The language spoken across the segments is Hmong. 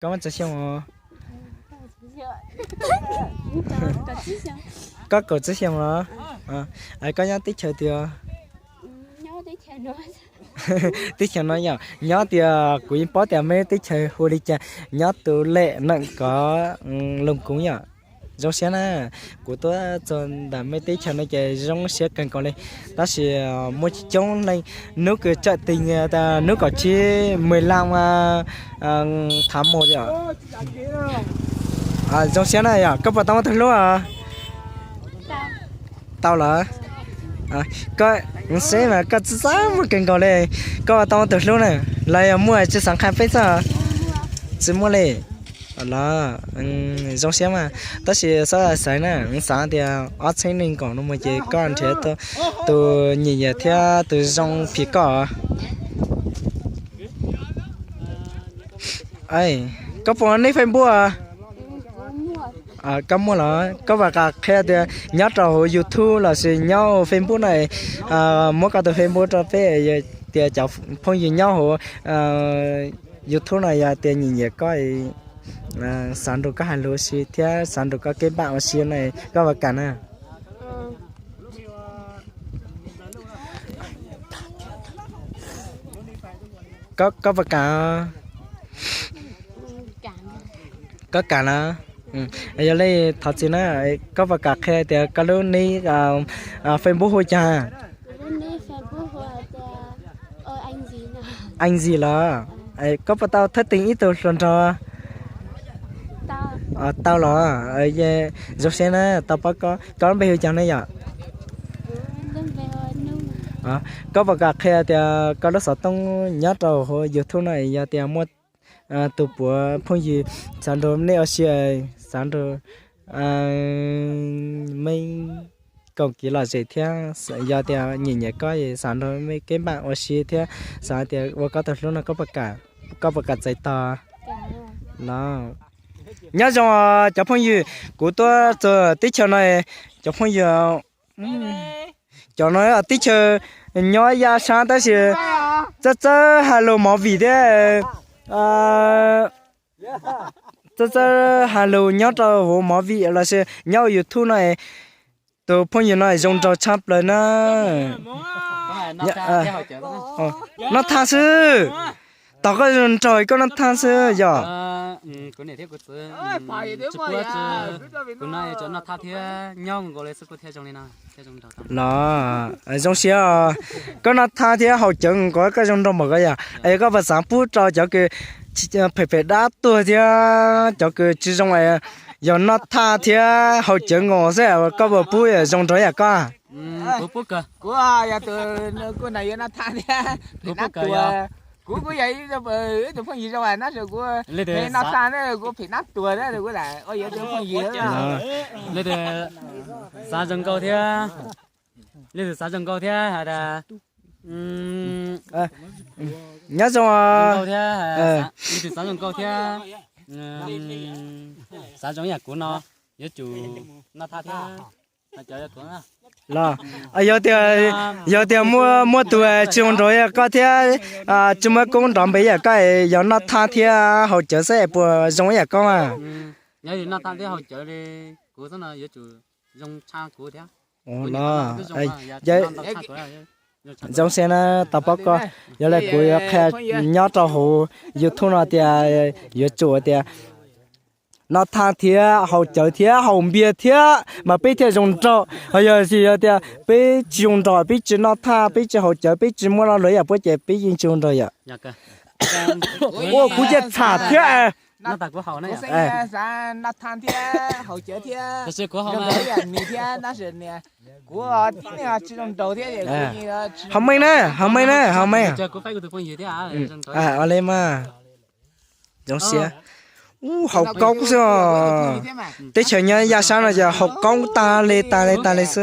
Koj muaj tsawg xyoo os? Koj kaum tsib xyoo los? Koj nyob teb chaws twg os? Teb chaws no yom, nyob tias kuv yeej paub tias meb teb chaws hu li cas, nyob tus lem neem kov Looj Koob yom. Zoo siab na, kuv tuaj txog ntawm meb teb chaws no ces zoo siab kawg nkaus li. Tab sis muaj coob leej hnub kws tsawm tij, hnub kaum tsib mười lăm tháng một yom. Zoo siab na yom, koj puas tau muaj tus hlub? Tau lawm. Koj, xeb mas koj txawj txawj muaj kawg nkaus li. Koj puas tau muaj tus hlub na? Los yog muaj tsis xav qha peb xwb? Tsis muaj li. Los, zoo siab mas, tab sis xav xaiv na, xav tias ob txhiab nees nkaum no mus ces koj nrhiav tus nyiam nyiam thiab tus zoo phim koj. Koj puas nej Facebook? Koj muaj los? Koj puas kam qhia tias nyob rau hauv YouTube lossis nyob hauv Facebook no, muab koj tus Facebook rau peb, tias cov phooj ywg nyob hauv YouTube no yog tias nyiam nyiam koj, xav nrog koj hais lus ua si thiab xav nrog koj kev npaj ua si no, koj puas kam na? Koj puas kam? Koj kam na? Yog li thov txim na, koj puas kam qhia tias koj lub nick Facebook hu cas? Anh gì los? Koj puas tau thawb tees ib tug hluas nraug? Tau los? Zoo siab na, tau paub koj. Koj lub npe hu cas ne yom? Koj puas kam qhia tias koj lub xov tooj nyob rau hauv YouTube no yog tias muaj tus puav phooj ywg xav nrog nej ua si, xav nrog meb koom kev lom zem thiab yog tias nyiam nyiam koj xav nrog meb kev npaj ua si thiab xav tias ua koj tus hlub no, koj puas kam txais tos? Nyob zoo cov phooj ywg, kuv tuaj txog teb chaws no, cov phooj ywg, cov no teb chaws nyob yaj sab tab sis txawj txawj hais lus movie thiab, txawj txawj hais lus nyob rau hauv movie lossis nyob hauv YouTube no. Tus phooj ywg no zoo nraug tshaj plaws na. Noj thaj xwb. Tos koj zoo nraug koj noj thaj xwb yog. Los, zoo siab os. Koj noj thaj thiab haus cawv nkaus koj zoo nraug npaum ko yog. Es koj puas xav pub rau cov kws phem phem dab tuag thiab cov kws tsis zoo, yog noj thaj thiab haus cawv nkaus xwb koj puas pub zoo nraug yam koj? Kuv yog tus kuj yuav noj thaj thiab phem dab tuag. Kuv kuj yog ib tug phooj ywg zoo tab sis kuv noj thaj thiab kuv phem dab tuag thiab kuv lam ua yuav tus phooj ywg. Leej twg xav zoo nkauj thiab, leej twg xav zoo nkauj thiab has tas nyob zoo thiab, leej twg xav zoo nkauj thiab xav zoo yam kuv no yuav tsum noj thaj thiab. Los, yog tias, yog tias muaj, muaj tus tsis zoo nraug yam koj thiab tsis muaj koob nrov npe yam koj, yog noj thaj thiab haus cawv xwb puas zoo yam koj mas? Noj thaj thiab haus cawv li kuv xwb no yuav tsum zoo tshaj kuv thiab. Los, zoo siab na, tau paub koj. Yog li kuv yuav qhia nyob rau hauv YouTube no tias yuav tsum tias noj thaj thiab haus cawv thiab haus npias thiab mas peb thiaj zoo nraug. Ho yog tias peb tsis zoo nraug, peb tsis noj thaj, peb tsis haus cawv, peb tsis muaj lo lus yam puab ces peb yeej tsis zoo nraug yom. Ua kuv ciaj txham thiab. Hav meej na, hav meej na, hav meej. Ua li mas zoo siab. Ub, haus koob xwb os. Teb chaws nyob yaj sab no ces haus koob tag li tag li tag li xwb.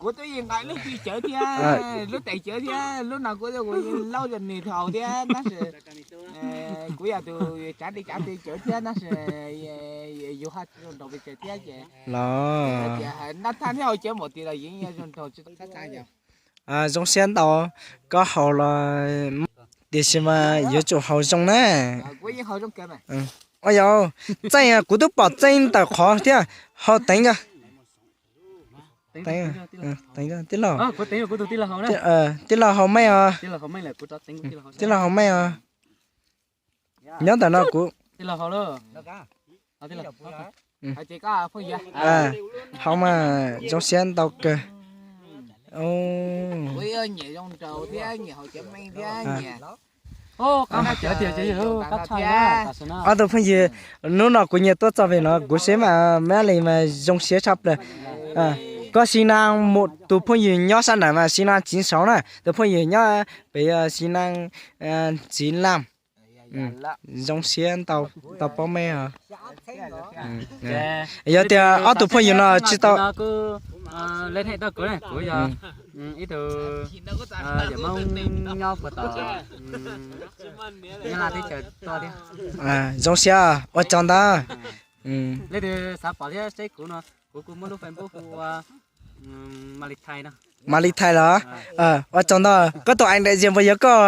Kuv twb yeej nqa lub hwj cawv thiab lub tais cawv thiab lub no kuv kuv yeej laub rau nws haus thiab tab sis kuv yog tus tsav dej tsav cawv thiab tab sis yus ho tsis zoo nraug pes tsawg thiab ces los noj thaj thiab haus cawv npaum twg los yeej zoo nraug tsis tau qab txaj yog. Zoo siab ntau, koj haus los tiam sis mas yuav tsum haus zoo na. Ua yog, txeej kuv twb pom txeej ntawm qhov thiab, haus teev, tij laug, tij laug haus meej os, tij laug haus meej os. Nyob ntawm no kuv haus mas zoo siab ntau kawg. Ob tug phooj ywg, hnub no kuv nyiam tuaj txog pem no kuv seb mas Mab Lis mas zoo siab tshaj plaws. Koj xi na, mus tus phooj ywg nyob sab nraud mas xi na Txiv Saud na, tus phooj ywg nyob pem xi na Txiv Lam. Zoo siab tau paub mej os. Yog tias ob tug phooj ywg no tsis tau, zoo siab, ua tsaug ntau. Mab Lis Thais los? Ua tsaug ntau, koj tus eev daim zias puas yog koj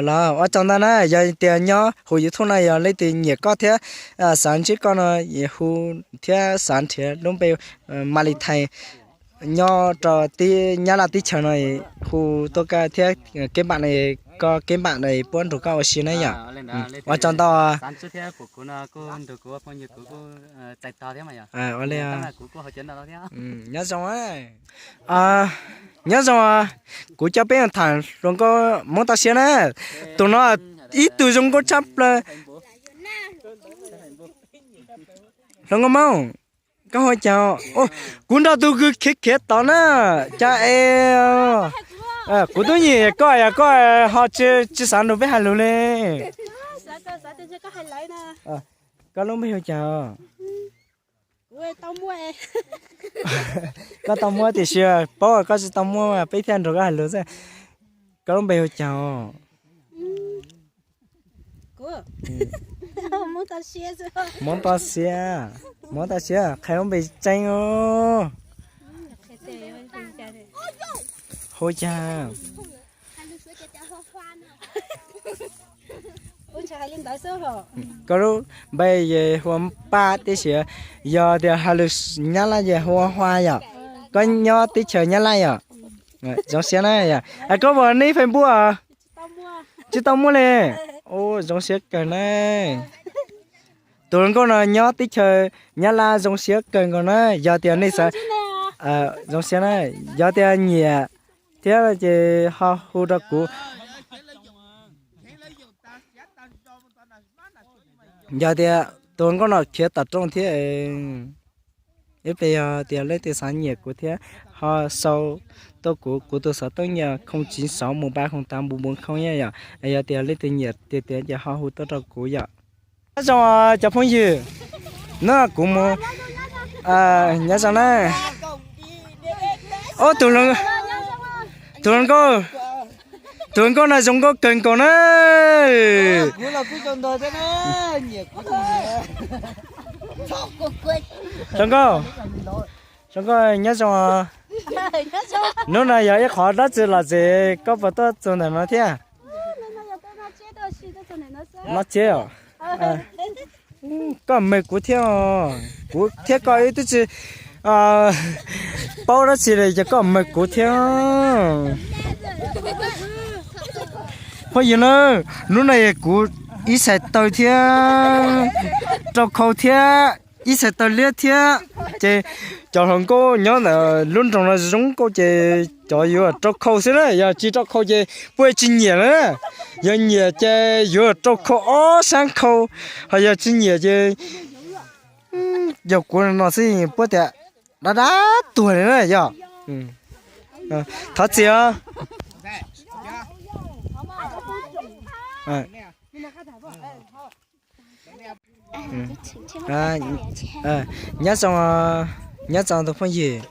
los? Ua tsaug ntau na, yog tias nyob hauv YouTube no yog leej twg nyiam koj thiab xav ntsib koj no, hu thiab xav nrhiav lub npe Mab Lis Thais nyob rau teb Nyab Laj teb chaws no, hu tuaj koj thiab kev npam no, koj kev npam no puab nrug koj ua si na yom. Ua tsaug ntau. Ua li, nyob zoo, nyob zoo, kuv coj peb tham hluas nkauj Hmoob toj siab na. Tus no ib tug zoo nkauj tshaj plaws. Hluas nkauj Hmoob, koj hu cas? Kuv nrog tus kwv khiav khiav tod na, cas es kuv twb nyiam koj es koj ho tsis xav nrog peb hais lus li. Koj lub npe hu cas? Koj tau muaj tiam sis paub koj tsis tau muaj peb thiaj nrog koj hais lus xwb. Koj lub npe hu cas? Hmoob toj siab, Hmoob toj siab, qhia lub npe tseeb os. Hu cas? Koj lub npe hu ua Paj tiam sis yog tias hais lus Nyab Laj ces hu ua Hua yom. Koj nyob teb chaws Nyab Laj yom? Zoo siab na yom. Koj puas neb Facebook? Tsis tau muaj li. Zoo siab kawg na. Tus hluas nkauj no nyob teb chaws Nyab Laj zoo siab kawg nkaus na. Yog tias nej xav, zoo siab na, yog tias nyiam thiab ces ho hu rau kuv. Yog tias tus hluas nkauj no khiav tom rooj thiab, ib pliag yog tias leej twg xav nyiam kuv thiab ho sau tuaj kuv, kuv tus xov tooj yog không chín sáu một ba không tám bốn bốn không yom. Yog tias leej twg nyiam tiag tiag ces ho hu tuaj rau kuv yom. Nyob zoo cov phooj ywg, no kuv mus, nyob zoo na. Ob tug, tus hluas nkauj, tus hluas nkauj no zoo nkauj kawg nkaus na. Zoo nkauj, zoo nkauj nyob zoo. Hnub no yog ib qho dab tsi los tsev koj puas tuaj txog ntawm no thiab? No tsev os. Koj mag kuv thiab, kuv thiab koj twb tsis paub dab tsi li ces koj mag kuv thiab. Phooj ywg na, hnub no kuv ib xais taw thiab rau khau thiab ib xais taw liab thiab, ces cov hluas nkauj nyob ntawm lub nroog no zoo nkauj ces cov yuav rau khau xwb na, yog tsis rau khau ces puab tsis nyiam lawm na. Yog nyiam ces yuav rau khau ob sab khau, ho yog tsis nyiam ces yog kuv no xwb puab tias dab dab tuag li na yog. Thov txim os. Nyob zoo, nyob zoo tus phooj ywg.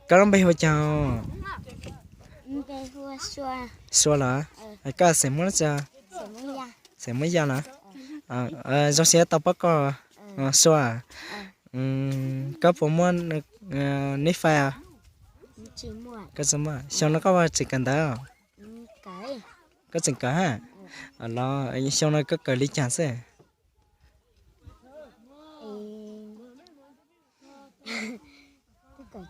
Koj lub npe hu cas? Sua los? Koj xeem Hmoob dab tsi? Xeem Hmoob Yaj los? Zoo siab tau pom koj, Sua. Koj puas muaj neb fais? Koj tsis muaj. Xyoo no koj tseem kawm ntawv? Koj tseem kawm hab? Los xyoo no koj kawm li cas xwb? Kawm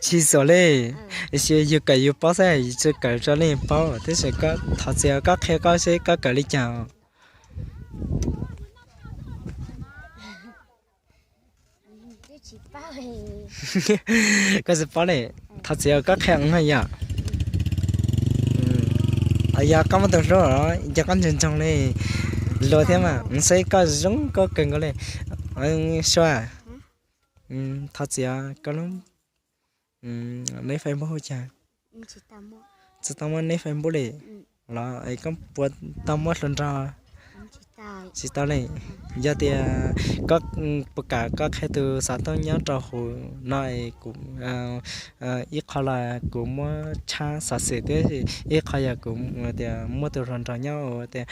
tsis xuas li, tab sis yus kawm yus paub xwb, yus tsis kawm rau leej paub, tab sis koj thov txim, koj qhia koj seb koj kawm li cas. Koj tsis paub li, thov txiv koj qhia yom. Yog koj muaj tus hlub, yog koj ntsoog ntsoog li, luag thiab mas saib koj zoo nkauj kawg nkaus li. Sua, thov txiv koj lub, neb Facebook hu cas? Tsis tau muaj neb Facebook li los es koj puas tau muaj hluas nraug? Tsis tau li. Yog tias koj puas kam koj qhia tus xov tooj nyob rau hauv no es kuv, ib qho los kuv muab tshab xov xwm thiab, ib qho yog kuv tias muaj tus hluas nraug nyob ua tias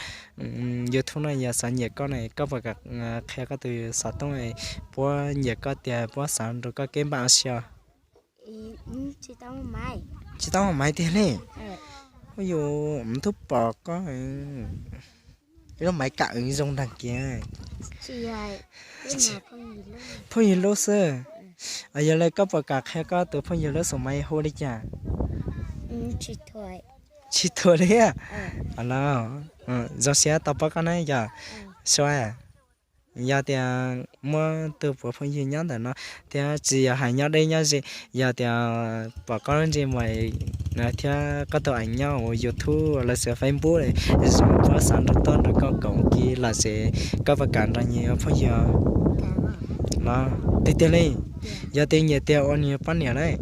YouTube no yog xav nyiam koj na, koj puas kam qhia koj tus xov tooj puab nyiam koj tias puab xav nrug koj kev npaj ua si os? Tsis tau muaj maiv tiag li. Yus mus tub pom koj, lub maiv kam zoo nraag kiag. Phooj ywg lub xwb. Yog li koj puas kam qhia koj tus phooj ywg lub xum maiv hu li cas? Tsis thuam li. Zoo siab tau pab koj na yog. Sua, yog tias muaj tus puav phooj ywg nyob ntawm no thiab tsis yog hais nyob deb nyob ze, yog tias pom koj lub ntsej muag thiab koj tus a nyob ua YouTube los sis Facebook, zoo puab xav nrug tuaj nrug koj koom kis los sis koj puas kam nrug nyias ua phooj ywg? Los tiag tiag li, yog tias nyiam tiag ua nws poj niam lawm.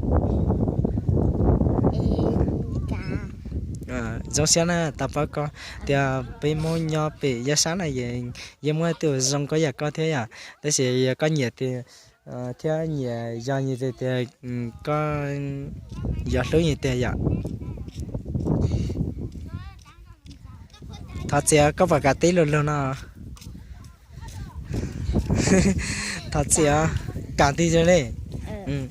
Zoo siab na tau pab koj. Tias peb Hmoob nyob pem yaj sab na, yeej muaj ib tug zoo koj yam koj thiab yom, tab sis yog koj nyiam tiag thiab nyiam yog nyias tiag tias koj yuav hlub nyias tiag yom. Thov txim koj puas kam teb luag luag no? Thov txim, kam tiag tiag li.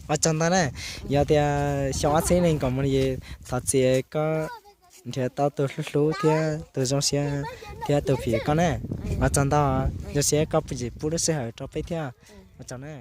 Ua tsaug ntau na, yog tias xyoo ob txhiab nees nkaum mus no es thov txim koj nrhiav tau tus hlub hlub thiab tus zoo siab thiab tus phim koj na. Ua tsaug ntau, zoo siab koj tseem pub lub sij hawm rau peb thiab. Ua tsaug na.